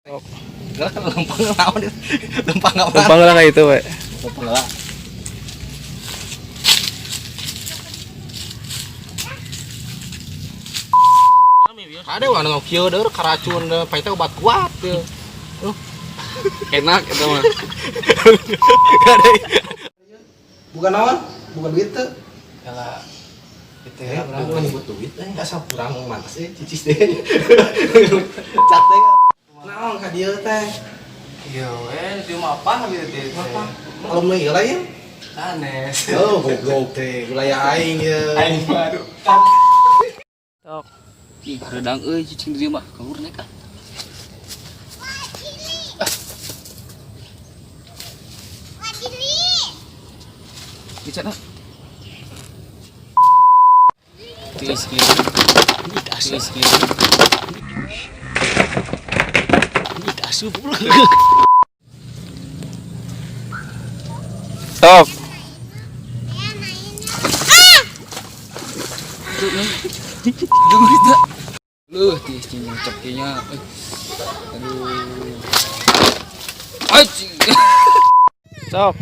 Lempang naon itu? Lempang apa? Lempang lah kayak itu, we. Lempang lah. Ada wah nu kieu deur karacun paita obat kuat teu. Enak itu mah. Bukan naon? Bukan duit teu. Kalau itu Ya, urang nyebut duit eh asa kurang mantas eh cicis deh. Cat deh. Naon ka dieu teh? Iya, we, di rumah apa gitu teh? Apa? Kalau mau ieu lain? Sanes. Oh, goblok teh, wilayah aing ye. Aing mah aduh. Tok. Ih, hareudang euy cicing di mah, kabur naik ah. Dicat ah. Tiis kieu. Tiis kieu. Ih, asup. Tok. Tuh, nih. Dengar itu. Luh, tiis cing ngecep nya. Aduh. Anjing. Tok.